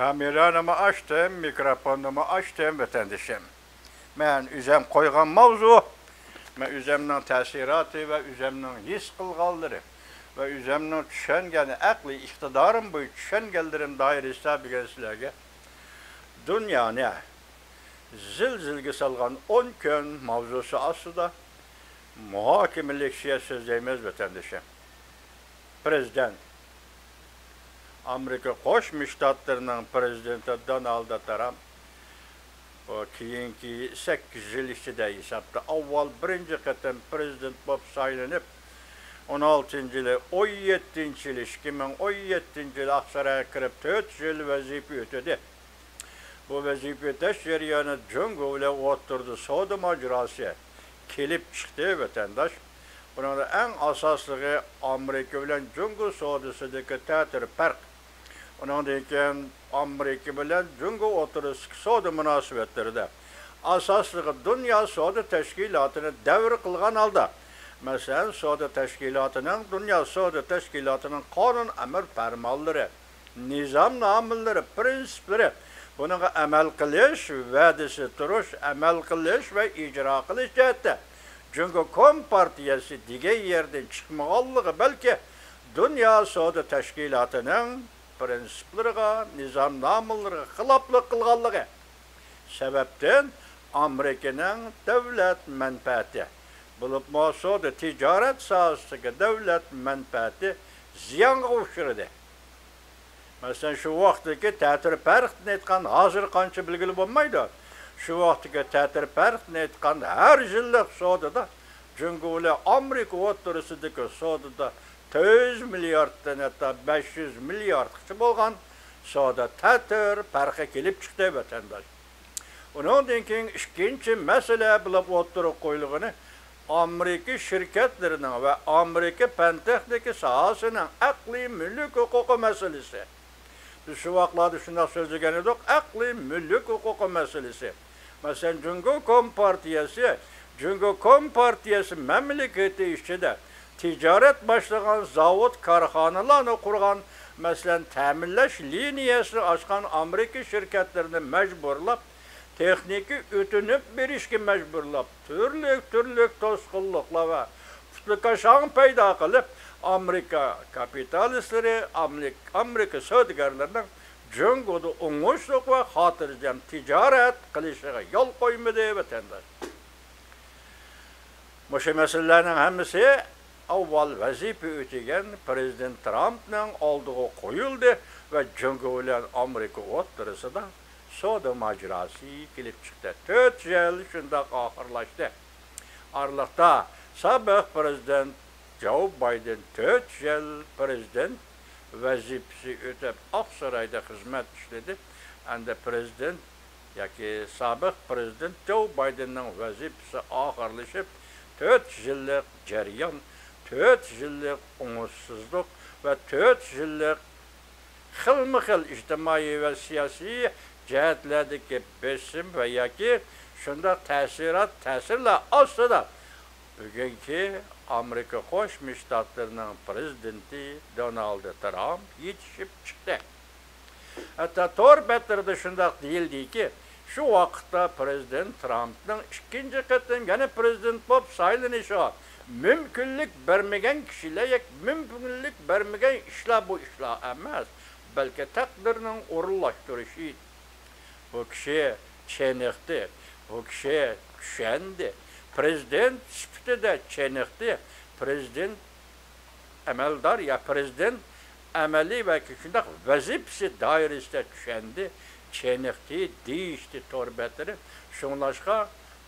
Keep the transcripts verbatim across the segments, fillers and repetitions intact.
كامېرانىمۇ ئاچتىم، مىكروفوننىمۇ ئاچتىم، ۋەتەندىشىم. مەن ئۆزۈم قويغان ماۋزۇ، مەن ئۆزۈمنىڭ تەسىراتى ۋە ئۆزۈمنىڭ ھېس قىلغانلىرى ۋە ئۆزۈمنىڭ چۈشەنگەن ئەقلىي ئىقتىدارىم بويىچە چۈشەنگەنلىرىم دائىرىسىدە بۈگۈن سىلەرگە دۇنيانى زىلزىلىگە سالغان ئون كۈن ماۋزۇسى ئاستىدا مۇھاكىمە لېكسىيە سۆزلەيمىز، ۋەتەندىشىم. پرېزىدېنت، ئامېرىكا قوشما شتاتلىرىنىڭ پرېزىدېنتى دونالد ترامپ، بۇ كېيىنكى سەككىز يىل ئىچىدە ھېسابتا ئاۋۋال بىرىنچى قېتىم پرېزىدېنت بولۇپ سايلىنىپ، ئون ئالتىنچى يىلى، ئون يەتتىنچى يىلى، ئىككى مىڭ ئون يەتتىنچى يىلى ئاقسارايغا كىرىپ، تۆت يىل ۋەزىپە ئۆتىدى. بۇ ۋەزىپە ئۆتەش جەريانىدا جۇڭگو بىلەن ئوتتۇرىدا سودا ماجىراسى كېلىپ چىقتى، ۋەتەنداش. بۇنىڭدا ئەڭ ئاساسلىقى ئامېرىكا بىلەن جۇڭگو سودىسىدىكى تەتۈر پەرق. ئۇنىڭدىن كېيىن ئامېرىكا بىلەن جۇڭگو ئوتتۇرىسىدىكى سودا مۇناسىۋەتلىرىدە ئاساسلىقى دۇنيا سودا تەشكىلاتىنى دەۋر قىلغان ھالدا، مەسىلەن، سودا تەشكىلاتىنىڭ، دۇنيا سودا تەشكىلاتىنىڭ قانۇن ئەمر پەرمانلىرى، نىزامنامىلىرى، پرىنسىپلىرى، بۇنىڭغا ئەمەل قىلىش، ۋەدىسى تۇرۇش، ئەمەل قىلىش ۋە ئىجرا قىلىش جەھەتتە جۇڭگو كومپارتىيەسى دېگەن يەردىن چىقمىغانلىقى، بەلكى دۇنيا سودا تەشكىلاتىنىڭ پرىنسىپلىرىغا، نىزامنامىلىرىغا خىلاپلىق قىلغانلىقى سەۋەبتىن ئامېرىكىنىڭ دۆلەت مەنپەئەتى، بولۇپمۇ سودا تىجارەت ساھەسىدىكى دۆلەت مەنپەئەتى زىيانغا ئۇچرىدى. مەسىلەن، شۇ ۋاقىتتىكى تەتۈر پەرقتىن ئېيتقان، ھازىر قانچە بىلگىلى بولمايدۇ. شۇ ۋاقىتتىكى تەتۈر پەرقتىن ئېيتقان، ھەر يىللىق سودىدا جۇڭگو بىلەن ئامېرىكا ئوتتۇرىسىدىكى سودىدا تۆت يۈز مىلياردتىن ھەتتا بەش يۈز مىلياردقىچە بولغان سودا تەتۈر پەرقى كېلىپ چىقتى، ۋەتەنداش. ئۇنىڭدىن كېيىن ئىككىنچى مەسىلە بولۇپ ئوتتۇرىغا قويۇلغىنى ئامېرىكا شىركەتلىرىنىڭ ۋە ئامېرىكا پەن تېخنىكا ساھەسىنىڭ ئەقلىي مۈلۈك ھوقۇقى مەسىلىسى. بىز شۇ ۋاقىتلاردا شۇنداق سۆزلىگەن ئىدۇق، ئەقلىي مۈلۈك ھوقۇقى مەسىلىسى. مەسىلەن، جۇڭگو كومپارتىيەسى، جۇڭگو كومپارتىيەسى مەملىكىتى ئىچىدە تىجارەت باشلىغان، زاۋۇت، كارخانىلارنى قۇرغان، مەسىلەن، تەمىنلەش لىنىيەسىنى ئاچقان ئامېرىكا شىركەتلىرىنى مەجبۇرلاپ، تېخنىكا ئۆتۈنۈپ بېرىشكە مەجبۇرلاپ، تۈرلۈك، تۈرلۈك توسقۇنلۇقلار ۋە پۇتلىكاشاڭ پەيدا قىلىپ، ئامېرىكا كاپىتالىستلىرى، ئامېرىك-، ئامېرىكا سودىگەرلىرىنىڭ جۇڭگودا ئوڭۇشلۇق ۋە خاتىرجەم تىجارەت قىلىشىغا يول قويمىدى، ۋەتەنداش. مۇشۇ مەسىلىلەرنىڭ ھەممىسى ئاۋۋال ۋەزىپە ئۆتىگەن پرېزىدېنت ترامپنىڭ ئالدىغا قويۇلدى ۋە جۇڭگو بىلەن ئامېرىكا ئوتتۇرىسىدا سودا ماجىراسى كېلىپ چىقتى. تۆت يىل شۇنداق ئاخىرلاشتى. ئارىلىقتا سابىق پرېزىدېنت جو بايدېن تۆت يىل پرېزىدېنت ۋەزىپىسى ئۆتەپ، ئاقسارايدا خىزمەت ئىشلىدى. ئەمدى پرېزىدېنت ياكى سابىق پرېزىدېنت جو بايدېننىڭ ۋەزىپىسى ئاخىرلىشىپ، تۆت يىللىق جەريان، تۆت يىللىق ئوڭۇشسىزلىق ۋە تۆت يىللىق خىلمۇ خىل ئىجتىمائىي ۋە سىياسىي جەھەتلەردىكى بېسىم ۋە ياكى شۇنداق تەسىرات، تەسىرلەر ئاستىدا بۈگۈنكى ئامېرىكا قوشما شتاتلىرىنىڭ پرېزىدېنتى دونالد ترامپ يېتىشىپ چىقتى. ھەتتا تور بەتلىرىدە شۇنداق دېيىلدىكى، شۇ ۋاقىتتا پرېزىدېنت ترامپنىڭ ئىككىنچى قېتىم يەنە پرېزىدېنت بولۇپ سايلىنىشىغا مۇمكىنلىك بەرمىگەن كىشىلەر، مۇمكىنلىك بەرمىگەن ئىشلار بۇ ئىشلار ئەمەس، بەلكى تەقدىرنىڭ ئورۇنلاشتۇرۇشى. بۇ كىشى چېنىقتى، بۇ كىشى چۈشەندى. پرېزىدېنت سۈپىتىدە چېنىقتى. پرېزىدېنت ئەمەلدار يا پرېزىدېنت ئەمەلىي ۋە شۇنداق ۋەزىپىسى دائىرىسىدە چۈشەندى، چېنىقتى، دېيىشتى تور بەتلىرى. شۇڭلاشقا،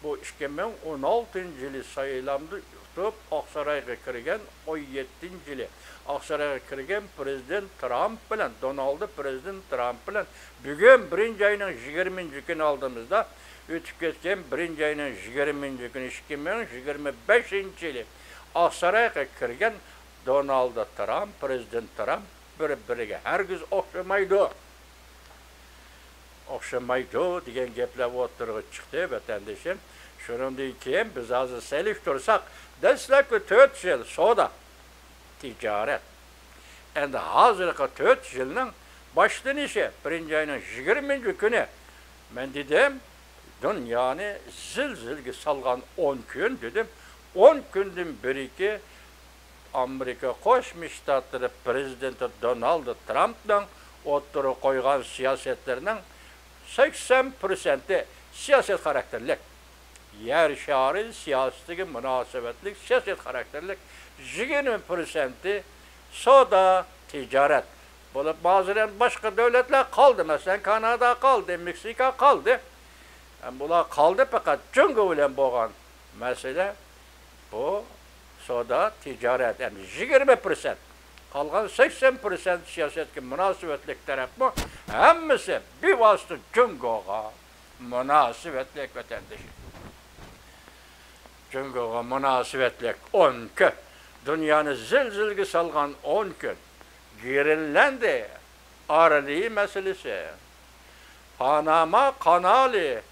بۇ ئىككى مىڭ ئون ئالتىنچى يىلى سايلامدا ئۇتۇپ، ئاقسارايغا كىرگەن، ئون يەتتىنچى يىلى ئاقسارايغا كىرگەن پرېزىدېنت ترامپ بىلەن، دونالد پرېزىدېنت ترامپ بىلەن بۈگۈن بىرىنچى ئاينىڭ يىگىرمىنچى كۈنى ئالدىمىزدا، ئۆتۈپ كەتكەن بىرىنچى ئاينىڭ يىگىرمىنچى كۈنى ئىككى مىڭ يىگىرمە بەشىنچى يىلى ئاقسارايغا كىرگەن دونالد ترامپ، پرېزىدېنت ترامپ بىر-بىرىگە ھەرگىز ئوخشىمايدۇ. ئوخشىمايدۇ دېگەن گەپلەر ئوتتۇرىغا چىقتى، ۋەتەندىشىم. شۇنىڭدىن كېيىن بىز ھازىر سېلىشتۇرساق، دەسلەپكى تۆت يىل سودا، تىجارەت. ئەمدى ھازىرقى تۆت يىلنىڭ باشلىنىشى، بىرىنچى ئاينىڭ يىگىرمىنچى كۈنى. مەن دېدىم، دۇنيانى زىلزىلىگە سالغان ئون كۈن دېدىم. ئون كۈندىن بېرىكى ئامېرىكا قوشما شتاتلىرى پرېزىدېنتى دونالد ترامپنىڭ ئوتتۇرىغا قويغان سىياسەتلىرىنىڭ سەكسەن پىرسەنتى سىياسەت خاراكتېرلىك. يەر شارى سىياسىتىگە مۇناسىۋەتلىك سىياسەت خاراكتېرلىك، يىگىرمە پىرسەنتى سودا، تىجارەت. بولۇپ، ھازىر ئەمدى باشقا دۆلەتلەر قالدى، مەسىلەن، كانادا قالدى، مېكسىكا قالدى. ئەمدى بۇلار قالدى، پەقەت جۇڭگو بىلەن بولغان مەسىلە بۇ سودا، تىجارەت، يەنى يىگىرمە پىرسەنت. قالغان سەكسەن پىرسەنت سىياسەتكە مۇناسىۋەتلىك تەرەپمۇ ھەممىسى بىۋاسىتە جۇڭگوغا مۇناسىۋەتلىك ۋەتەندىشى. جۇڭگوغا مۇناسىۋەتلىك ئون كۈن، دۇنيانى زىلزىلىگە سالغان ئون كۈن، گرېنلاندىيە ئارىلى مەسىلىسى، پاناما قانالى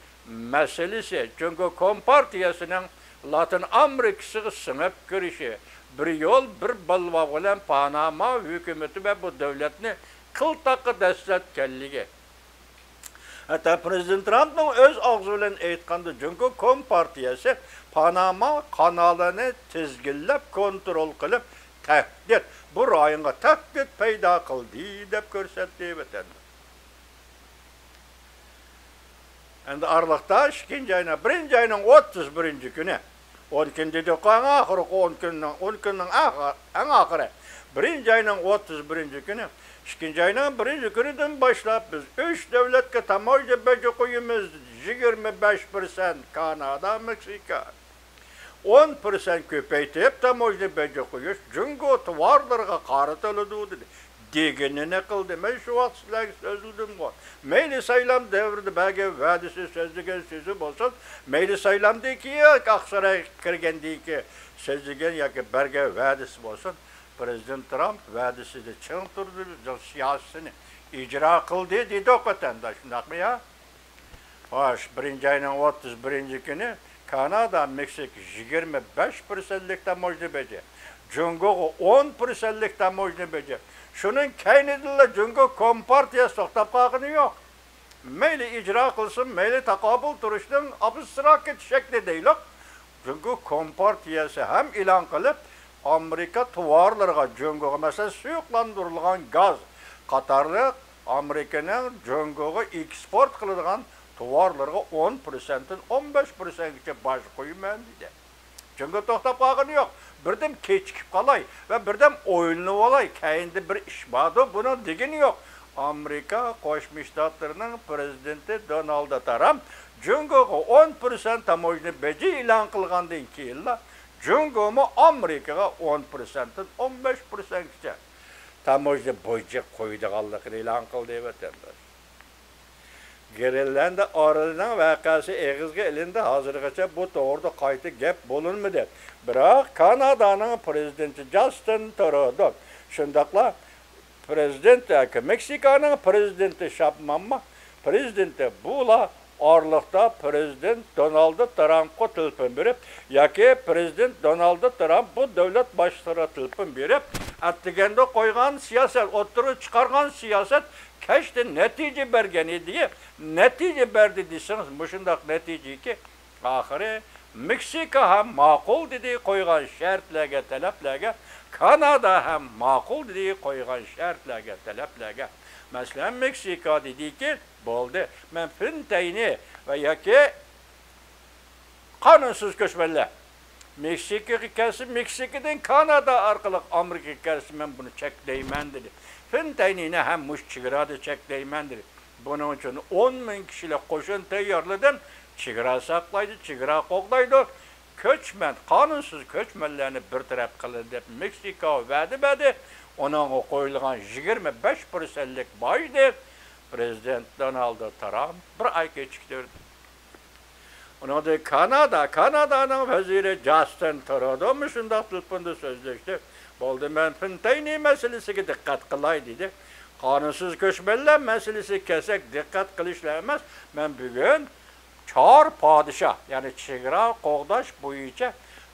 مەسىلىسى، جۇڭگو كومپارتىيەسىنىڭ لاتىن ئامېرىكىسىغا سىڭىپ كىرىشى، بىر يول، بىر بەلباغ بىلەن پاناما ھۆكۈمىتى ۋە بۇ دۆلەتنى قىلتاققا دەسسەتكەنلىكى، ھەتتا پرېزىدېنت ترامپنىڭ ئۆز ئاغزى بىلەن ئېيتقاندا، جۇڭگو كومپارتىيەسى پاناما قانالىنى تىزگىنلەپ، كونترول قىلىپ، تەھدىت، بۇ رايونغا تەھدىت پەيدا قىلدى، دەپ كۆرسەتتى ۋەتەندە. ئەمدى ئارىلىقتا ئىككىنچى ئاينىڭ، بىرىنچى ئاينىڭ ئوتتۇز بىرىنچى كۈنى، ئون كۈن دېدۇق، ئەڭ ئاخىرقى ئون كۈننىڭ، ئون كۈننىڭ ئاخ-، ئەڭ ئاخىرى، بىرىنچى ئاينىڭ ئوتتۇز بىرىنچى كۈنى، ئىككىنچى ئاينىڭ بىرىنچى كۈنىدىن باشلاپ بىز ئۈچ دۆلەتكە تاموژنا بېجى قويىمىز، يىگىرمە بەش پىرسەنت كانادا، مېكسىكا. ئون پىرسەنت كۆپەيتىپ تاموژنا بېجى قويۇش جۇڭگو تاۋارلىرىغا قارىتىلىدۇ، دېدى. دېگىنىنى قىلدى. مەن شۇ ۋاقىت سىلەرگە سۆزلىدىمغۇ. مەيلى سايلام دەۋرىدە بەرگەن ۋەدىسى، سۆزلىگەن سۆزى بولسۇن، مەيلى سايلامدىن كېيىن، ئاقسارايغا كىرگەندىن كېيىن سۆزلىگەن ياكى بەرگەن ۋەدىسى بولسۇن، پرېزىدېنت ترامپ ۋەدىسىدە چىڭ تۇردى، سىياسىتىنى ئىجرا قىلدى دېدۇق، ۋەتەنداش، شۇنداقمۇ يا؟ خوش، بىرىنچى ئاينىڭ ئوتتۇز بىرىنچى كۈنى كانادا، مېكسىكا يىگىرمە بەش پىرسەنتلىك تاموژنا بېجى، جۇڭگوغا ئون پىرسەنتلىك تاموژنا بېجى. شۇنىڭ كەينىدىنلا جۇڭگو كومپارتىيەسى توختاپ قالغىنى يوق. مەيلى ئىجرا قىلسۇن، مەيلى تاقابىل تۇرۇشنىڭ ئابستراكت شەكلى دەيلۇق. جۇڭگو كومپارتىيەسى ھەم ئېلان قىلىپ، ئامېرىكا تاۋارلىرىغا، جۇڭگوغا، مەسىلەن، سۇيۇقلاندۇرۇلغان گاز قاتارلىق ئامېرىكىنىڭ جۇڭگوغا ئېكسپورت قىلىدىغان تاۋارلىرىغا ئون پىرسەنتتىن ئون بەش پىرسەنتكىچە باج قويىمەن، دېدى. جۇڭگو توختاپ قالغىنى يوق. بىردەم كېچىكىپ قالاي ۋە بىردەم ئويلىنىۋالاي، كەينىدە بىر ئىش باردۇ، بۇنىڭ دېگىنى يوق. ئامېرىكا قوشما شتاتلىرىنىڭ پرېزىدېنتى دونالد ترامپ جۇڭگوغا ئون پىرسەنت تاموژنا بېجى ئېلان قىلغاندىن كېيىنلا، جۇڭگومۇ ئامېرىكىغا ئون پىرسەنتتىن ئون بەش پىرسەنتكىچە تاموژنا بېجى قويىدىغانلىقىنى ئېلان قىلدى، ۋەتەنداش. گرېنلاندىيە ئارىلىنىڭ ۋەقەسى ئېغىزغا ئېلىندى، ھازىرغىچە بۇ توغرىدا قايتا گەپ بولۇنمىدى. بىراق، كانادانىڭ پرېزىدېنتى جاستىن ترۇدو، شۇنداقلا پرېزىدېنت ياكى مېكسىكانىڭ پرېزىدېنتى شاپمامما پرېزىدېنتى بۇلا ئارىلىقتا پرېزىدېنت دونالد ترامپقا تېلېفون بېرىپ ياكى پرېزىدېنت دونالد ترامپ بۇ دۆلەت باشلىقلىرىغا تېلېفون بېرىپ، ئەتىگەندە قويغان سىياسەت، ئوتتۇرىغا چىقارغان سىياسەت كەچتە نەتىجە بەرگەن ئىدى، نەتىجە بەردى دېسىڭىز، مۇشۇنداق نەتىجىكى، ئاخىرى مېكسىكا ھەم ماقۇل دېدى قويغان شەرتلەرگە، تەلەپلەرگە، كانادا ھەم ماقۇل دېدى قويغان شەرتلەرگە، تەلەپلەرگە. مەسىلەن، مېكسىكا دېدىكى، بولدى، مەن فېنتەينى ۋە ياكى قانۇنسىز كۆچمەنلەر مېكسىكىغا كەلسە، مېكسىكىدىن كانادا ئارقىلىق ئامېرىكىغا كەلسە، مەن بۇنى چەكلەيمەن، دېدى. فېنتەينىنى ھەم مۇشۇ چېگرادا چەكلەيمەن، دېدى. بۇنىڭ ئۈچۈن ئون مىڭ كىشىلىك قوشۇن تەييارلىدىم. چېگرا ساقلايدۇ، چېگرا قوغدايدۇ. كۆچمەن، قانۇنسىز كۆچمەنلەرنى بىر تەرەپ قىلىدۇ، دەپ مېكسىكا ۋەدە بەردى. ئۇنىڭغا قويۇلغان يىگىرمە بەش پىرسەنتلىك باجنى پرېزىدېنت دونالد ترامپ بىر ئاي كېچىكتۈردى. ئۇنىڭدىن كانادا، كانادانىڭ ۋەزىرى جاستىن ترۇدومۇ شۇنداق تېلېفوندا سۆزلەشتى. بولدى، مەن فېنتەينى مەسىلىسىگە دىققەت قىلاي، دېدى. قانۇنسىز كۆچمەنلەر مەسىلىسىگە كەلسەك، دىققەت قىلىشلا ئەمەس، مەن بۈگۈن چار پادىشاھ، يەنى چېگرا قوغداش بويىچە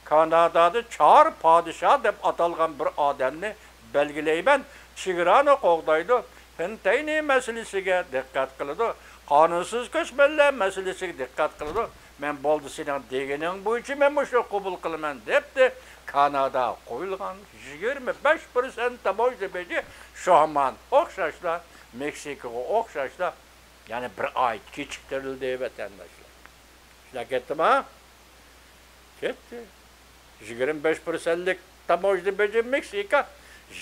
كانادادا چار پادىشاھ دەپ ئاتالغان بىر ئادەمنى بەلگىلەيمەن. چېگرانى قوغدايدۇ، پېنتەينى مەسىلىسىگە دىققەت قىلىدۇ، قانۇنسىز كۆچمەنلەر مەسىلىسىگە دىققەت قىلىدۇ. مەن بولدى سېنىڭ دېگىنىڭ بويىچە مەن مۇشۇنى قوبۇل قىلىمەن دەپتۇ. كانادا قويۇلغان يىگىرمە بەش پىرسەنت تاموژنا بېجى شۇ ھامان ئوخشاشلا، مېكسىكىغا ئوخشاشلا، يەنە بىر ئاي كېچىكتۈرۈلدى، ۋەتەنداشلار. چۈشىنىپ كەتتىما؟ كەتتى. يىگىرمە بەش پىرسەنتلىك تاموژنا بېجى مېكسىكا،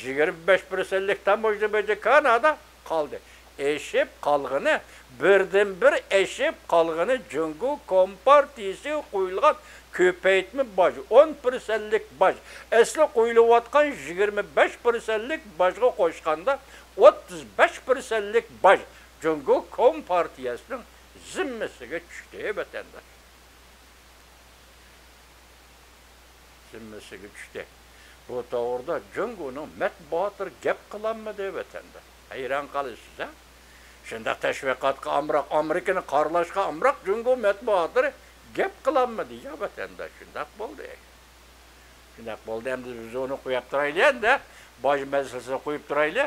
يىگىرمە بەش پىرسەنتلىك تاموژنا بېجى كانادا قالدى. ئېشىپ قالغىنى، بىردىنبىر ئېشىپ قالغىنى جۇڭگو كومپارتىيىسىگە قويۇلغان كۆپەيتمە باج، ئون پىرسەنتلىك باج. ئەسلى قويۇلۇۋاتقان يىگىرمە بەش پىرسەنتلىك باجغا قوشقاندا، ئوتتۇز بەش پىرسەنتلىك باج جۇڭگو كومپارتىيەسىنىڭ زىممىسىگە چۈشتى، ۋەتەنداش. زىممىسىگە چۈشتى. بۇ توغرىدا جۇڭگونىڭ مەتبۇئاتلىرى گەپ قىلالمىدى، ۋەتەنداش. ھەيران قالىسىز، ھە؟ شۇنداق تەشۋىقاتقا ئامراق، ئامېرىكىنى قارىلاشقا ئامراق جۇڭگو مەتبۇئاتلىرى گەپ قىلالمىدى، يا ۋەتەنداش، شۇنداق بولدى. شۇنداق بولدى، ئەمدى بىز ئۇنى قويۇپ تۇرايلى، ئەمدى باج مەسىلىسىنى قويۇپ تۇرايلى.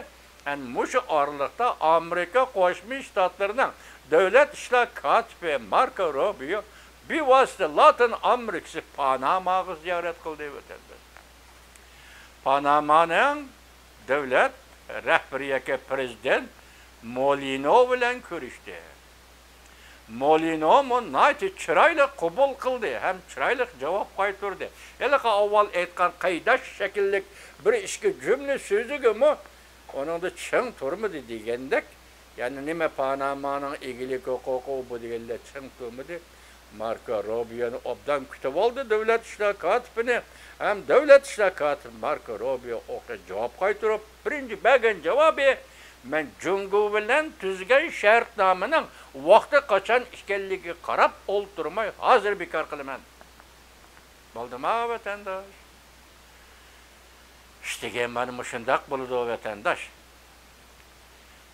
ئەنە مۇشۇ ئارىلىقتا ئامېرىكا قوشما شتاتلىرىنىڭ دۆلەت ئىشلار كاتىپى ماركو روبىيو بىۋاسىتە لاتىن ئامېرىكىسى پاناماغا زىيارەت قىلدى، ۋەتەنداشلار. پانامانىڭ دۆلەت رەھبىرى ياكى پرېزىدېنت مولىنو بىلەن كۆرۈشتى. مولىنومۇ ناھايىتى چىرايلىق قوبۇل قىلدى ھەم چىرايلىق جاۋاب قايتۇردى. ھېلىقى ئاۋۋال ئېيتقان قەيداش شەكىللىك بىر ئىككى جۈملە سۆزىگىمۇ ئۇنىڭدا چىڭ تۇرمىدى دېگەندەك، يەنى نېمە پانامانىڭ ئىگىلىك ھوقۇقى ئۇ بۇ دېگەندەك چىڭ تۇرمىدى. ماركو روبىيونى ئوبدان كۈتۈۋالدى دۆلەت ئىشلار كاتىپىنى ھەم دۆلەت ئىشلار كاتىپى ماركو روبىيو ئوقى جاۋاب قايتۇرۇپ، بىرىنچى بەرگەن جاۋابى، مەن جۇڭگو بىلەن تۈزگەن شەرتنامىنىڭ ۋاقتى قاچان ئىكەنلىكىگە قاراپ ئولتۇرماي، ھازىر بىكار قىلىمەن. بولدىما، ۋەتەنداش؟ ئىش دېگەن مانا مۇشۇنداق بولىدۇ، ۋەتەنداش.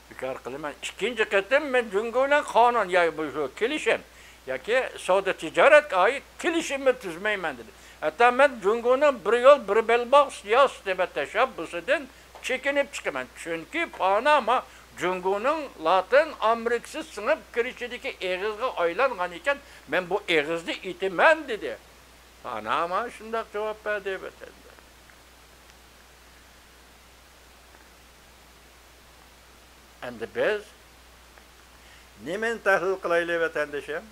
بىكار قىلىمەن. ئىككىنچى قېتىم مەن جۇڭگو بىلەن قانۇن يا بۇ شۇ كېلىشىم ياكى سودا تىجارەتكە ئائىت كېلىشىمنى تۈزمەيمەن، دېدى. ھەتتا مەن جۇڭگونىڭ بىر يول، بىر بەلباغ سىياسىتى ۋە تەشەببۇسىدىن چېكىنىپ چىقىمەن. چۈنكى پاناما جۇڭگونىڭ لاتىن ئامېرىكىسى سىڭىپ كىرىشىدىكى ئېغىزغا ئايلانغان ئىكەن، مەن بۇ ئېغىزنى ئېتىمەن، دېدى. پاناما شۇنداق جاۋاب بەردى، ۋەتەنداش. ئەمدى بىز نېمىنى تەھلىل قىلايلى، ۋەتەندىشىم؟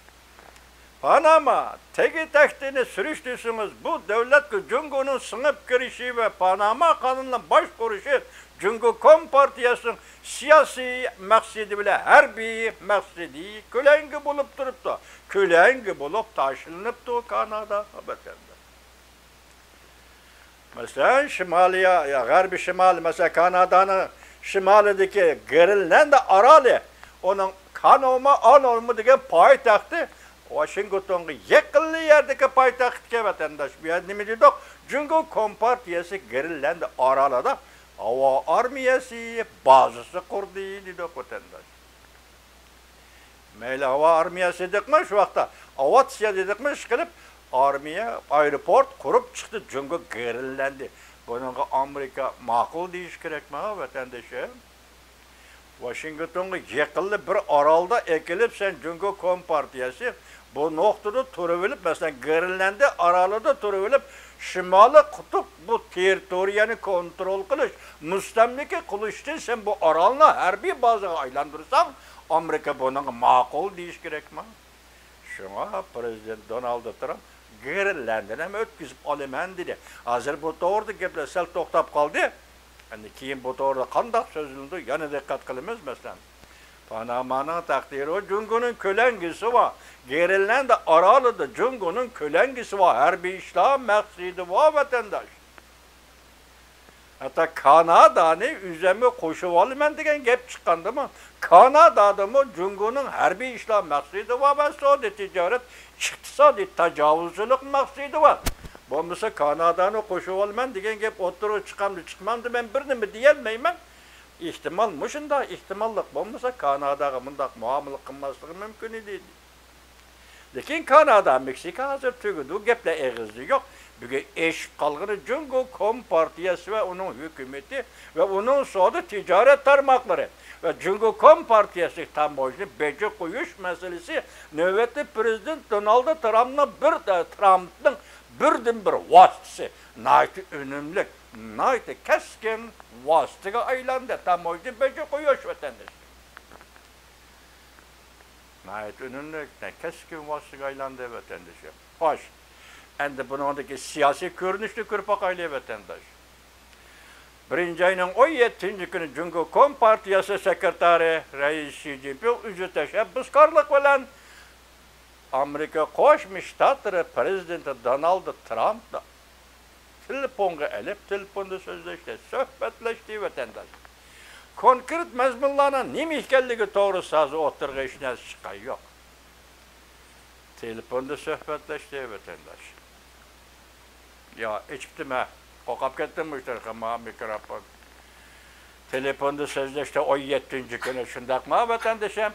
پاناما تېگى تەكتىنى سۈرۈشتۈرسىڭىز، بۇ دۆلەتكە جۇڭگونىڭ سىڭىپ كىرىشى ۋە پاناما قانۇنىنى باشقۇرۇشى جۇڭگو كومپارتىيەسىنىڭ سىياسىي مەقسىتى بىلەن ھەربىي مەقسىتى كۆلەڭگە بولۇپ تۇرۇپتۇ. كۆلەڭگە بولۇپ تاشلىنىپتۇ كانادا، ۋەتەنداش. مەسىلەن، شىمالىي يا، يا غەربىي شىمال، مەسىلەن، كانادانىڭ شىمالىدىكى گرېنلاندىيە ئارالى، ئۇنىڭ كانوما ئانوما دېگەن پايتەختى ۋاشىنگتونغا يېقىنلا يەردىكى پايتەخت ئىكەن، ۋەتەنداش. بۇ يەردە نېمە دېدۇق؟ جۇڭگو كومپارتىيەسى گرېنلاندىيە ئارالىدا ھاۋا ئارمىيەسى بازىسى قۇردى دېدۇق، ۋەتەنداش. مەيلى، ھاۋا ئارمىيەسى دېدۇقمۇ شۇ ۋاقىتتا، ئاۋىئاتسىيە دېدۇقمۇ، ئىشقىلىپ، ئارمىيە، ئايروپورت قۇرۇپ چىقتى جۇڭگو گرېنلاندىيە. بۇنىڭغا ئامېرىكا ماقۇل دېيىشى كېرەكما، ۋەتەندىشىم؟ ۋاشىنگتونغا يېقىنلا بىر ئارالدا ئېكىلىپ، سەن جۇڭگو كومپارتىيەسى بۇ نۇقتىدا تۇرۇۋېلىپ، مەسىلەن، گرېنلاندىيە ئارالىدا تۇرۇۋېلىپ، شىمالىي قۇتۇپ بۇ تېررىتورىيەنى كونترول قىلىش، مۇستەملىكە قىلىش ئۈچۈن سەن بۇ ئارالنى ھەربىي بازىغا ئايلاندۇرساڭ، ئامېرىكا بۇنىڭغا ماقۇل دېيىشى كېرەكما؟ شۇڭا پرېزىدېنت دونالد ترامپ گرېنلاندىيەنى ھەم ئۆتكۈزۈپ ئالىمەن دېدى. ھازىر بۇ توغرىدا گەپلەر سەل توختاپ قالدى. ئەمدى كېيىن بۇ توغرىدا قانداق سۆزلىنىدۇ، يەنە دىققەت قىلىمىز. مەسىلەن، پانامانىڭ تەقدىرى جۇڭگونىڭ كۆلەڭگىسى بار، گرېنلاندىيە ئارالىدا جۇڭگونىڭ كۆلەڭگىسى بار، ھەربىي ئىشلار مەقسىتى بار، ۋەتەنداش. ھەتتا كانادانى ئۆزۈمگە قوشۇۋالىمەن دېگەن گەپ چىققاندىمۇ، كانادادىمۇ جۇڭگونىڭ ھەربىي ئىشلار مەقسىتى بار ۋە سودا تىجارەت، ئىقتىسادىي تاجاۋۇزچىلىق مەقسىتى بار. بولمىسا كانادانى قوشۇۋالىمەن دېگەن گەپ ئوتتۇرىغا چىقامدۇ، چىقمامدۇ، مەن بىر نېمە دېيەلمەيمەن. ئېھتىمال، مۇشۇنداق ئېھتىماللىق بولمىسا، كاناداغا مۇنداق مۇئامىلە قىلماسلىقى مۇمكىن ئىدى. لېكىن كانادا، مېكسىكا ھازىر تۈگىدى، گەپلەر ئېغىزدا يوق. بۈگۈن ئېشىپ قالغىنى جۇڭگو كومپارتىيەسى ۋە ئۇنىڭ ھۆكۈمىتى ۋە ئۇنىڭ سودا تىجارەت تارماقلىرى ۋە جۇڭگو كومپارتىيەسى تاموژنا بېجى قويۇش مەسىلىسى نۆۋەتتە پىرېزىدېنت دونالد ترامپنىڭ بىر، ترامپنىڭ بىردىنبىر ۋاسىتىسى، ناھايىتى ئۈنۈملۈك، ناھايىتى كەسكىن ۋاسىتىگە ئايلاندى، تاموژنا بېجى قويۇش، ۋەتەنداش. ناھايىتى ئۈنۈملۈك، كەسكىن ۋاسىتىگە ئايلاندى، ۋەتەندىشىم. خوش، ئەمدى بۇنىڭدىكى سىياسىي كۆرۈنۈشنى كۆرۈپ باقايلى، ۋەتەنداش. بىرىنچى ئاينىڭ ئون يەتتىنچى كۈنى جۇڭگو كومپارتىيەسى سېكرېتارى رەئىس شى جىنپىڭ ئۆزى تەشەببۇسكارلىق بىلەن ئامېرىكا قوشما شتاتلىرى پىرېزىدېنتى دونالد ترامپنى تېلېفونغا ئېلىپ، تېلېفوندا سۆزلەشتى، سۆھبەتلەشتى، ۋەتەنداش. كونكرېت مەزمۇنلارنىڭ نېمە ئىكەنلىكى توغرىسىدا ھازىر ئوتتۇرىغا ھېچ نەرسە چىققان يوق. تېلېفوندا سۆھبەتلەشتى، ۋەتەنداش. يا، ئېچىپتىمەن. قورقۇپ كەتتىم مۇشۇ تەرەپكە، مانا مىكروفون. تېلېفوندا سۆزلەشتى ئون يەتتىنچى كۈنى، شۇنداقمۇ، ۋەتەندىشىم؟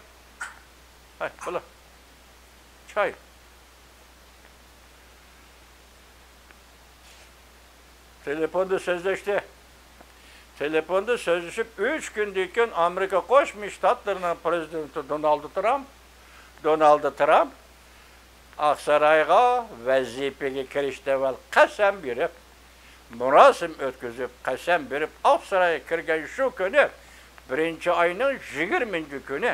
ھەي، بولۇ. چاي. تېلېفوندا سۆزلەشتى. تېلېفوندا سۆزلىشىپ ئۈچ كۈندىن كېيىن ئامېرىكا قوشما شتاتلىرىنىڭ پىرېزىدېنتى دونالد ترامپ، دونالد ترامپ ئاقسارايغا ۋەزىپىگە كىرىشتىن ئەۋۋەل قەسەم بېرىپ، مۇراسىم ئۆتكۈزۈپ، قەسەم بېرىپ، ئاقسارايغا كىرگەن شۇ كۈنى، بىرىنچى ئاينىڭ يىگىرمىنچى كۈنى،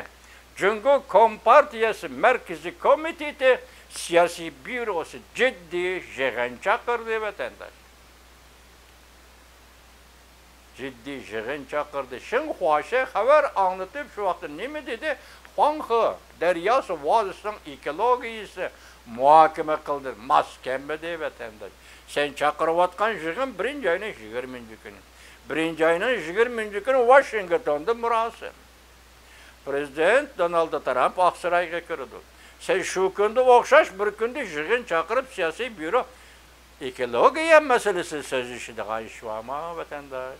جۇڭگو كومپارتىيەسى مەركىزىي كومىتېتى سىياسىي بيۇروسى جىددىي يىغىن چاقىردى، ۋەتەنداش. جىددىي يىغىن چاقىردى. شىنخۇاشې خەۋەر ئاڭلىتىپ، شۇ ۋاقىتتا نېمە دېدى؟ خۇاڭخې دەرياسى ۋادىسىنىڭ ئېكولوگىيىسى مۇھاكىمە قىلدى. ماس كەلمىدى، ۋەتەنداش. سەن چاقىرىۋاتقان يىغىن بىرىنچى ئاينىڭ يىگىرمىنچى كۈنى. بىرىنچى ئاينىڭ يىگىرمىنچى كۈنى ۋاشىنگتوندا مۇراسىم. پىرېزىدېنت دونالد ترامپ ئاقسارايغا كىرىدۇ. سەن شۇ كۈندە ئوخشاش بىر كۈندە يىغىن چاقىرىپ، سىياسىي بيۇرو ئېكولوگىيە مەسىلىسىنى سۆزلىشىدىغان ئىش بارمۇ، ۋەتەنداش؟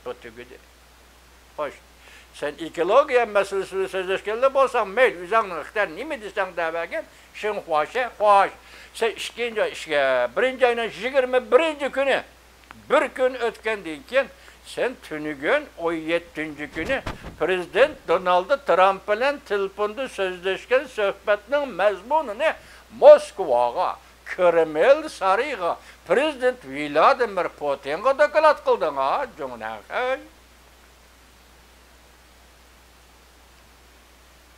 بۇ تۈگىدى. خوش، سەن ئېكولوگىيە مەسىلىسىنى سۆزلەشكەنلا بولساڭ، مەيلى، ئۆزۈڭنىڭ ئىختىيارى، نېمە دېسەڭ دەۋەرگىن، شىنخۇاشې، خوش. سەن ئىككىنچى ئاي، ئىككى، بىرىنچى ئاينىڭ يىگىرمە بىرىنچى كۈنى، بىر كۈن ئۆتكەندىن كېيىن، سەن تۈنۈگۈن ئون يەتتىنچى كۈنى پىرېزىدېنت دونالد ترامپ بىلەن تېلېفوندا سۆزلەشكەن سۆھبەتنىڭ مەزمۇنىنى موسكۋاغا، كرېمىل سارىيىغا، پىرېزىدېنت ۋلادىمىر پۇتىنغا دوكلات قىلدىڭ ھە، جۇڭنەنخەي.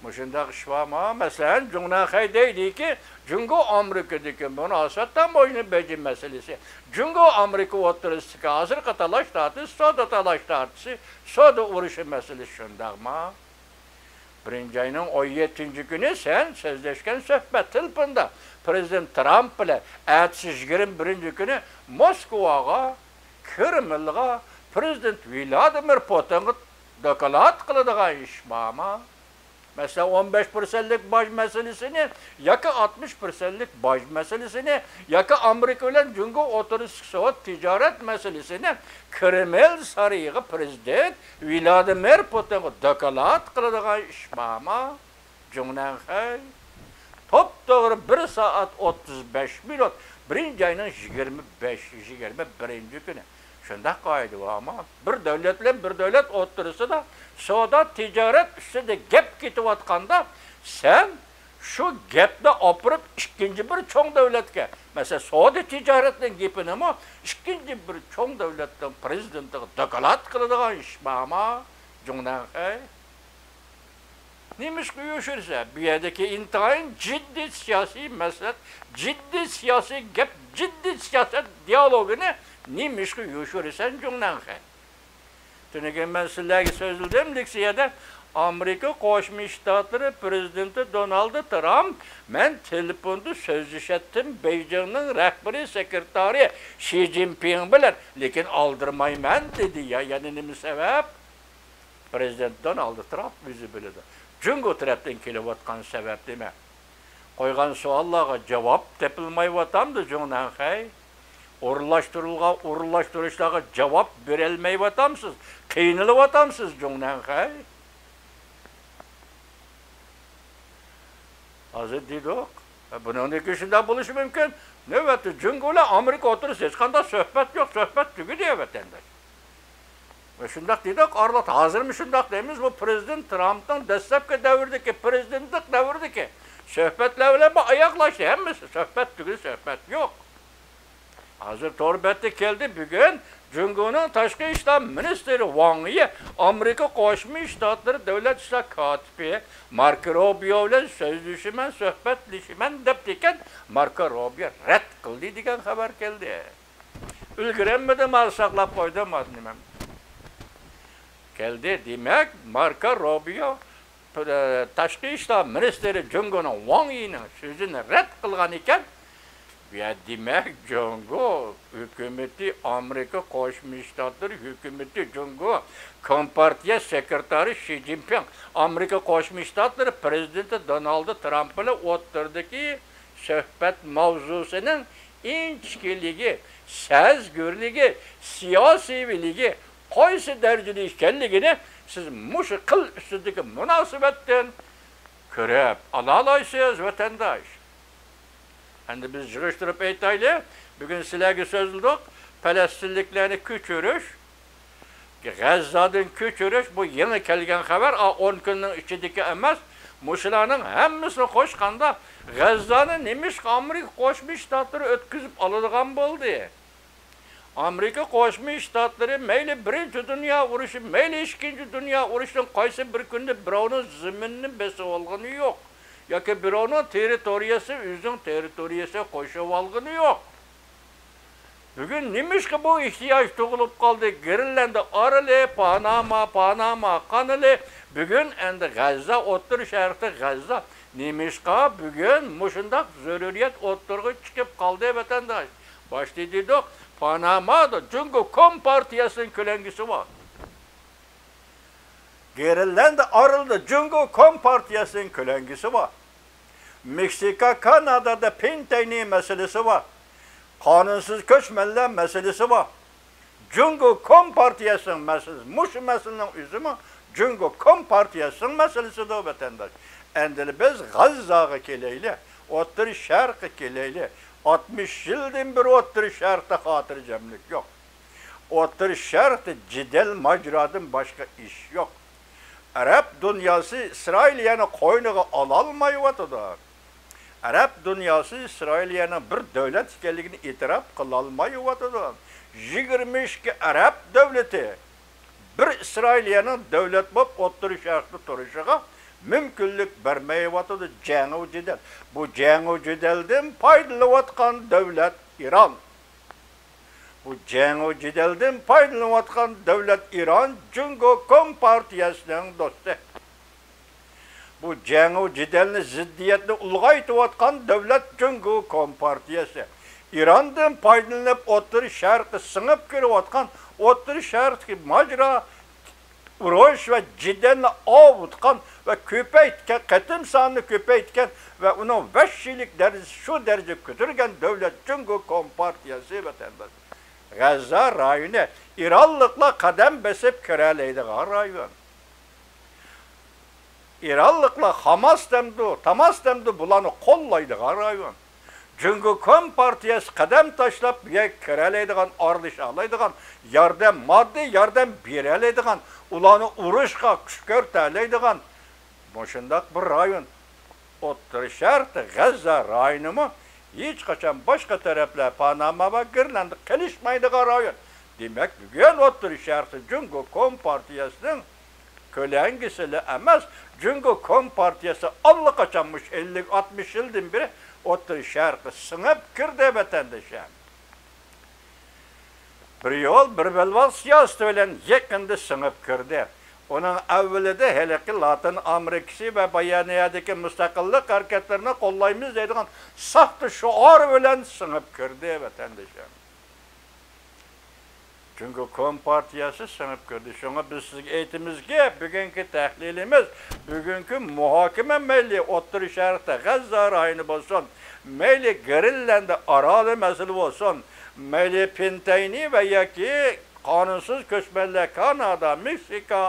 مۇشۇنداق ئىش بارمۇ؟ مەسىلەن، جۇڭنەنخەي دەيدىكى، جۇڭگو ئامېرىكىدىكى مۇناسىۋەت تاموژنا بېجى مەسىلىسى، جۇڭگو ئامېرىكا ئوتتۇرىسىدىكى ھازىرقى تالاش تارتىش، سودا تالاش تارتىشى، سودا ئۇرۇشى مەسىلىسى شۇنداقمۇ؟ بىرىنچى ئاينىڭ ئون يەتتىنچى كۈنى سەن سۆزلەشكەن سۆھبەت تېلېفوندا پىرېزىدېنت ترامپ بىلەن، ئەتىسى يىگىرمە بىرىنچى كۈنى موسكۋاغا، كرېملغا پىرېزىدېنت ۋلادىمىر پۇتىنغا دوكلات قىلىدىغان ئىش بارمۇ؟ مەسىلەن، ئون بەش پىرسەنتلىك باج مەسىلىسىنى ياكى ئاتمىش پىرسەنتلىك باج مەسىلىسىنى ياكى ئامېرىكا بىلەن جۇڭگو ئوتتۇرىسىدىكى سودا تىجارەت مەسىلىسىنى كرېمىل سارىيىغا پىرېزىدېنت ۋلادىمىر پۇتىنغا دوكلات قىلىدىغان ئىش بارمۇ؟ جۇڭنەنخەي. توپتوغرا بىر سائەت ئوتتۇز بەش مىنۇت، بىرىنچى ئاينىڭ يىگىرمە بەش، يىگىرمە بىرىنچى كۈنى. شۇنداق قائىدە بارمۇ؟ بىر دۆلەت بىلەن بىر دۆلەت ئوتتۇرىسىدا سودا تىجارەت ئۈستىدە گەپ كېتىۋاتقاندا، سەن شۇ گەپنى ئاپىرىپ ئىككىنچى بىر چوڭ دۆلەتكە، مەسىلەن، سودا تىجارەتنىڭ گېپىنىمۇ ئىككىنچى بىر چوڭ دۆلەتنىڭ پىرېزىدېنتىغا دوكلات قىلىدىغان ئىش بارمۇ؟ جۇڭنەنخەي. نېمىشقا يوشۇرىسەن؟ بۇ يەردىكى ئىنتايىن جىددىي سىياسىي مەسلىھەت، جىددىي سىياسىي گەپ، جىددىي سىياسەت دىيالوگىنى نېمىشقا يوشۇرىسەن، جۇڭنەنخەي؟ تۈنۈگۈن مەن سىلەرگە سۆزلىدىم، لېكسىيەدە ئامېرىكا قوشما شتاتلىرى پىرېزىدېنتى دونالد ترامپ، مەن تېلېفوندا سۆزلىشەتتىم، بېيجىڭنىڭ رەھبىرىي سېكرېتارى شى جىنپىڭ بىلەن، لېكىن ئالدىرىمايمەن دېدى. يا، يەنە نېمە سەۋەب؟ پىرېزىدېنت دونالد ترامپ ئۆزى بىلىدۇ. جۇڭگو تەرەپتىن كېلىۋاتقان سەۋەب نېمە؟ قويغان سوئاللارغا جاۋاب تېپىلمايۋاتامدۇ جۇڭنەنخەي؟ ئورۇنلاشتۇرۇلغان ئورۇنلاشتۇرۇشلارغا جاۋاب بېرەلمەيۋاتامسىز؟ قىينىلىۋاتامسىز جۇڭنەنخەي؟ ھازىر دېدۇق. بۇنىڭدىن كېيىن شۇنداق بولۇشى مۇمكىن. نۆۋەتتە جۇڭگو بىلەن ئامېرىكا ئوتتۇرىسىدا ھېچقانداق سۆھبەت يوق، سۆھبەت تۈگىدى، ۋەتەنداش. ۋە شۇنداق دېدۇق، ئارىلىق ھازىرمۇ شۇنداق دەيمىز، بۇ پرېزىدېنت ترامپنىڭ دەسلەپكى دەۋرىدىكى، پرېزىدېنتلىق دەۋرىدىكى سۆھبەتلەر بىلەن بۇ ئاياغلاشتى، ھەممىسى سۆھبەت تۈگىدى، سۆھبەت يوق. ھازىر تور بەتتە كەلدى، بۈگۈن جۇڭگونىڭ تاشقى ئىشلار مىنىستىرى ۋاڭ يى ئامېرىكا قوشما شتاتلىرى دۆلەت ئىشلار كاتىپى ماركو روبىيو بىلەن سۆزلىشىمەن، سۆھبەتلىشىمەن دەپتىكەن، ماركو روبىيو رەت قىلدى دېگەن خەۋەر كەلدى. ئۈلگۈرەلمىدىم، ھازىر ساقلاپ قويدۇم، ھازىر نېمەم. كەلدى. دېمەك، ماركو روبىيو، پر-، تاشقى ئىشلار مىنىستىرى جۇڭگونىڭ ۋاڭ يىنىڭ سۆزىنى رەت قىلغان ئىكەن. يا، دېمەك، جۇڭگو ھۆكۈمىتى، ئامېرىكا قوشما شتاتلىرى ھۆكۈمىتى، جۇڭگو كومپارتىيە سېكرېتارى شى جىنپىڭ، ئامېرىكا قوشما شتاتلىرى پرېزىدېنتى دونالد ترامپ بىلەن ئوتتۇرىدىكى سۆھبەت ماۋزۇسىنىڭ ئىنچىكىلىكى، سەزگۈرلۈكى، سىياسىيلىكى قايسى دەرىجىدە ئىكەنلىكىنى سىز مۇشۇ قىل ئۈستىدىكى مۇناسىۋەتتىن كۆرۈپ ئالالايسىز، ۋەتەنداش. ئەمدى بىز يىغىشتۇرۇپ ئېيتايلى، بۈگۈن سىلەرگە سۆزلىدۇق، پەلەستىنلىكلەرنى كۆچۈرۈش، غەززادىن كۆچۈرۈش، بۇ يېڭى كەلگەن خەۋەر، ئا، ئون كۈننىڭ ئىچىدىكى ئەمەس. مۇشۇلارنىڭ ھەممىسىنى قوشقاندا، غەززانى نېمىشقا ئامېرىكا قوشما شتاتلىرى ئۆتكۈزۈپ ئالىدىغان بولدى؟ ئامېرىكا قوشما شتاتلىرى مەيلى بىرىنچى دۇنيا ئۇرۇشى، مەيلى ئىككىنچى دۇنيا ئۇرۇشىنىڭ قايسى بىر كۈنىدە بىراۋنىڭ زېمىنىنى بېسىۋالغىنى يوق. ياكى بىراۋنىڭ تېررىتورىيەسى، ئۆزىنىڭ تېررىتورىيەسىگە قوشۇۋالغىنى يوق. بۈگۈن نېمىشقا بۇ ئېھتىياج تۇغۇلۇپ قالدى؟ گرېنلاندىيە ئارىلى، پاناما، پاناما قانىلى، بۈگۈن ئەمدى غەززە، ئوتتۇرا شەرقتە غەززە. نېمىشقا بۈگۈن مۇشۇنداق زۆرۈرىيەت ئوتتۇرىغا چىقىپ قالدى، ۋەتەنداش؟ باشتا دېدۇق، پانامادا جۇڭگو كومپارتىيەسىنىڭ كۆلەڭگىسى بار. گرېنلاندىيە ئارىلىدا جۇڭگو كومپارتىيەسىنىڭ كۆلەڭگىسى بار. مېكسىكا، كانادادا پىنتەينى مەسىلىسى بار. قانۇنسىز كۆچمەنلەر مەسىلىسى بار. جۇڭگو كومپارتىيەسىنىڭ مەسىلىسى، مۇشۇ مەسىلىنىڭ ئۆزىمۇ جۇڭگو كومپارتىيەسىنىڭ مەسىلىسىدۇر، ۋەتەنداش. ئەمدى بىز غەززاغا كېلەيلى، ئوتتۇرا شەرققە كېلەيلى. ئاتمىش يىلدىن بېرى ئوتتۇرا شەرقتە خاتىرجەملىك يوق. ئوتتۇرا شەرقتە جېدەل ماجىرادىن باشقا ئىش يوق. ئەرەب دۇنياسى ئىسرائىلىيەنى قوينىغا ئالالمايۋاتىدۇ. ئەرەب دۇنياسى ئىسرائىلىيەنىڭ بىر دۆلەت ئىكەنلىكىنى ئېتىراپ قىلالمايۋاتىدۇ. يىگىرمە ئىككى ئەرەب دۆلىتى بىر ئىسرائىلىيەنىڭ دۆلەت بولۇپ ئوتتۇرا شەرقتە تۇرۇشىغا مۇمكىنلىك بەرمەيۋاتىدۇ. جەڭۇ جېدەل. بۇ جەڭۇ جېدەلدىن پايدىلىنىۋاتقان دۆلەت ئىران. بۇ جەڭۇ جېدەلدىن پايدىلىنىۋاتقان دۆلەت ئىران جۇڭگو كومپارتىيەسىنىڭ دوستى. بۇ جەڭۇ جېدەلنى، زىددىيەتنى ئۇلغايتىۋاتقان دۆلەت جۇڭگو كومپارتىيەسى. ئىراندىن پايدىلىنىپ ئوتتۇرا شەرققە سىڭىپ كىرىۋاتقان، ئوتتۇرا شەرقتىكى ماجىرا، ئۇرۇش ۋە جېدەلنى ئاۋۇتقان ۋە كۆپەيتكەن، قېتىم سانىنى كۆپەيتكەن ۋە ئۇنىڭ ۋەھشىيلىك دەرىجىسى شۇ دەرىجىگە كۆتۈرگەن دۆلەت جۇڭگو كومپارتىيەسى، ۋەتەنداش. غەززە رايونى ئىرانلىقلار قەدەم بېسىپ كىرەلەيدىغان رايون. ئىرانلىقلار خاماس دەمدۇ، تاماس دەمدۇ بۇلارنى قوللايدىغان رايون. جۇڭگو كومپارتىيەسى قەدەم تاشلاپ بۇ يەرگە كىرەلەيدىغان، ئارىلىشالايدىغان، ياردەم، ماددىي ياردەم بېرەلەيدىغان، ئۇلارنى ئۇرۇشقا كۈشكۈرتەلەيدىغان مۇشۇنداق بىر رايون. ئوتتۇرا شەرقتە غەززە رايونىمۇ ھېچقاچان باشقا تەرەپلەر، پاناما ۋە گرېنلاندىيە قېلىشمايدىغان رايون. دېمەك، بۈگۈن ئوتتۇرا شەرقتە جۇڭگو كومپارتىيەسىنىڭ كۆلەڭگىسىلا ئەمەس، جۇڭگو كومپارتىيەسى ئاللىقاچان مۇشۇ ئەللىك، ئاتمىش يىلدىن بېرى ئوتتۇرا شەرققە سىڭىپ كىردى، ۋەتەندىشىم. بىر يول، بىر بەلباغ سىياسىتى بىلەن يېقىندا سىڭىپ كىردى. ئۇنىڭ ئەۋۋىلىدە ھېلىقى لاتىن ئامېرىكىسى ۋە بايانىيەدىكى مۇستەقىللىق ھەرىكەتلىرىنى قوللايمىز دەيدىغان ساختا شوئار بىلەن سىڭىپ كىردى، ۋەتەندىشىم. جۇڭگو كومپارتىيەسى سىڭىپ كىردى. شۇڭا بىز سىزگە ئېيتىمىزكى، بۈگۈنكى تەھلىلىمىز، بۈگۈنكى مۇھاكىمە مەيلى ئوتتۇرا شەرقتە غەززە رايونى بولسۇن، مەيلى گرېنلاندىيە ئارالى مەسىلە بولسۇن، مەيلى پىنتەينى ۋە ياكى قانۇنسىز كۆچمەنلەر كانادا، مېكسىكا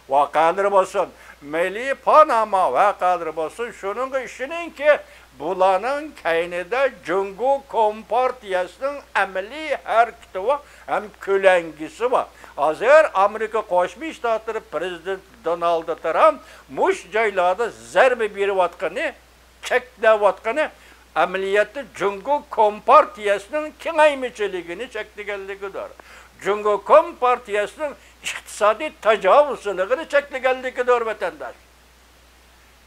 ۋەقەلىرى بولسۇن، مەيلى پاناما ۋەقەلىرى بولسۇن، شۇنىڭغا ئىشىنىڭكى، بۇلارنىڭ كەينىدە جۇڭگو كومپارتىيەسىنىڭ ئەمەلىي ھەرىكىتى بار ھەم كۆلەڭگىسى بار. ھازىر ئامېرىكا قوشما شتاتلىرى پىرېزىدېنتى دونالد ترامپ مۇشۇ جايلاردا زەربە بېرىۋاتقىنى، چەكلەۋاتقىنى ئەمەلىيەتتە جۇڭگو كومپارتىيەسىنىڭ كېڭەيمىچىلىكىنى چەكلىگەنلىكىدۇر. جۇڭگو كومپارتىيەسىنىڭ ئىقتىسادىي تاجاۋۇزچىلىقىنى چەكلىگەنلىكىدۇر، ۋەتەنداش.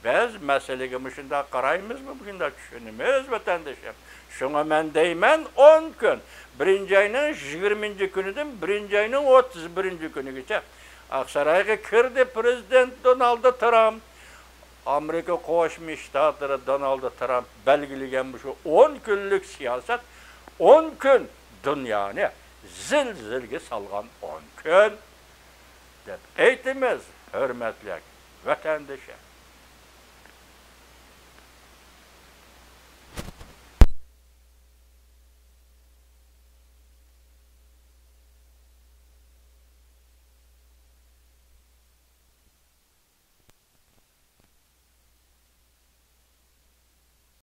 بىز مەسىلىگە مۇشۇنداق قارايمىزمۇ، مۇشۇنداق چۈشىنىمىز، ۋەتەندىشىم. شۇڭا مەن دەيمەن، ئون كۈن، بىرىنچى ئاينىڭ يىگىرمىنچى كۈنىدىن بىرىنچى ئاينىڭ ئوتتۇز بىرىنچى كۈنىگىچە ئاقسارايغا كىردى پىرېزىدېنت دونالد ترامپ. ئامېرىكا قوشما شتاتلىرى دونالد ترامپ بەلگىلىگەن مۇشۇ ئون كۈنلۈك سىياسەت، ئون كۈن دۇنيانى زىلزىلىگە سالغان ئون كۈن دەپ ئېيتىمىز، ھۆرمەتلىك ۋەتەندىشىم.